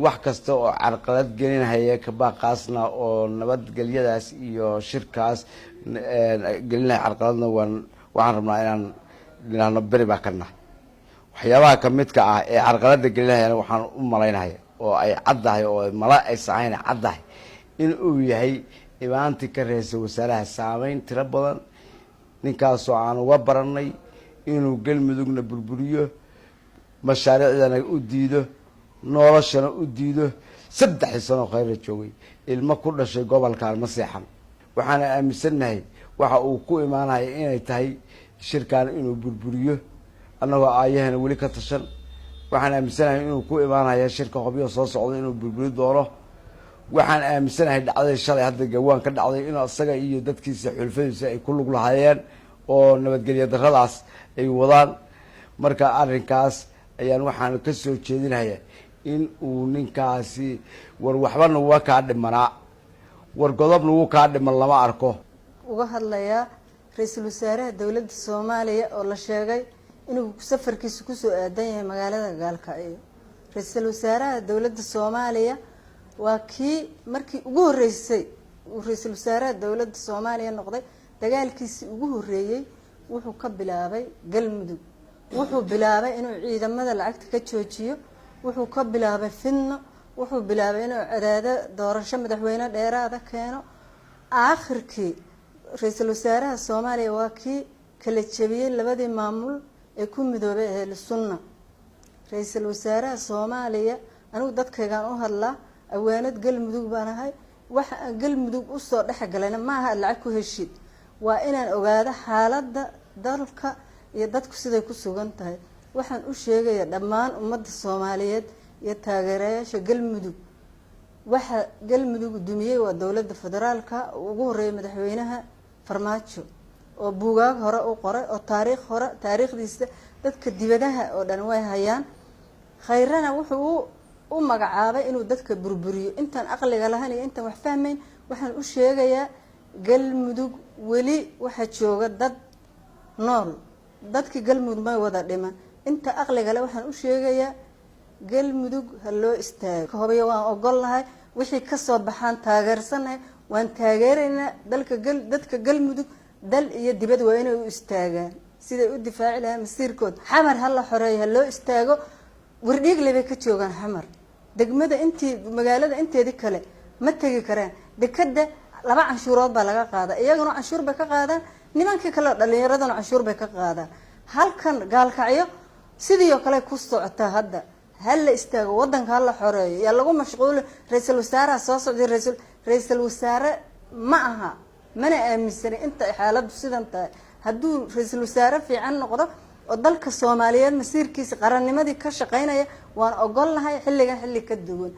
Wax kasta oo carqalad gelinhaya kabaaqaasna oo nabadgelyadaas iyo shirkaas gelinhaya carqaladna, waan waxaan rabnaa inaan dhinaahno beri baa ka nahay. Waxyaabaha kamidka ah ee carqalada gelinhayana waxaan u malaynahaya oo ay caddahay oo mala aysan ahayn caddahay in uu yahay imaantii ka reesay wasaaraha saameyn tiro badan, ninkaasoo aan uga baranay inuu Galmudugna burburiyo, mashaariicdana u diido, noloshana u diido. 3dii sano Khayra joogay, ilmo ku dhashay gobolkan ma seexan. Waxaana aaminsannahay waxa uu ku imaanaya inay tahay shirkan inuu burburiyo, annagoo aayahana weli ka tashan. Waxaan aaminsanahay inuu ku imaanaya shirka Hobyo soo socdo inuu burburi doono. Waxaan aaminsanahay dhacday shalay hadda Gawaan ka dhacday inuu isaga iyo dadkiisa xulfadiisa ay ku lug lahaayeen oo nabadgelyo daradaas ay wadaan. Marka arrinkaas ayaan waxaan ka soo jeedinaya in uu ninkaasi war waxba naguga kaa dhimanaa, war godob nagu kaa dhiman lama arko. Uga hadlayaa ra-iisul wasaaraha dowladda Soomaaliya oo la sheegay inuu safarkiisa kusoo aadan yahay magaalada Gaalkacyo. Ra-iisul wasaaraha dowladda Soomaaliya waa kii markii ugu horreysay uu ra-iisul wasaaraha dowladda Soomaaliya noqday, dagaalkiisii ugu horreeyey wuxuu ka bilaabay Galmudug. Wuxuu bilaabay inuu ciidamada lacagta ka joojiyo, wuxuu ka bilaabay fidno, wuxuu bilaabay inuu Cadaado doorasho madaxweyne dheeraada keeno. Aakhirkii ra-iisul wasaaraha Soomaaliya waa kii kala jebiyey labadii maamul ee ku midoobay Ahlu Sunna. Ra-iisul wasaaraha Soomaaliya, anigu dadkaygaan u hadlaa, awaanad Galmudug baan ahay. Waxa aan Galmudug usoo dhexgalayna maaha aad lacag ku heshid, waa inaan ogaado xaaladda dalka iyo dadku siday ku sugan tahay. Waxaan u sheegayaa dhammaan ummadda Soomaaliyeed iyo taageerayaasha Galmudug, waxa Galmudug dumiyey waa dowladda federaalka, ugu horreeyay madaxweynaha Farmaajo oo buugaag hore u qoray oo taariikh hore, taariikhdiisa dadka dibadaha oo dhan way hayaan. Khayrana wuxuu u magacaabay inuu dadka burburiyo. Intaan aqliga lahayn iyo intaan wax fahmayn waxaan u sheegayaa, Galmudug weli waxaa jooga dad nool, dadkii Galmudug may wada dhiman. Inta aqliga le waxaan u sheegayaa, Galmudug ha loo istaago. Hobyo waan ogol nahay, wixii kasoo baxaan taageersanahay, waan taageeraynaa. Dalka dadka Galmudug dal iyo dibad waa inay u istaagaan siday u difaaci lahaan masiirkood. Xamar ha la xoreeyo, ha loo istaago. Wardhiigle bay ka joogaan Xamar, degmada intii magaalada inteedii kale ma tegi karaan. Dekada laba canshuurood baa laga qaada, iyaguna canshuur bay ka qaadaan, nimankii kale dhalinyaraduna canshuur bay ka qaadaan. Halkan Gaalkacyo sidii oo kale ku socotaa hadda. Ha la istaago, wadanka ha la xoreeyo. Yaa lagu mashquulo ra-iisul wasaaraha soo socday? Ra-iisul wasaare ma aha, mana aaminsanay inta ay xaaladdu sidan tahay. Hadduu ra-iisul wasaare fiican noqdo oo dalka Soomaaliyeed masiirkiisa qarannimadii ka shaqeynaya, waan ogolnahay xilligan xilli ka duwan.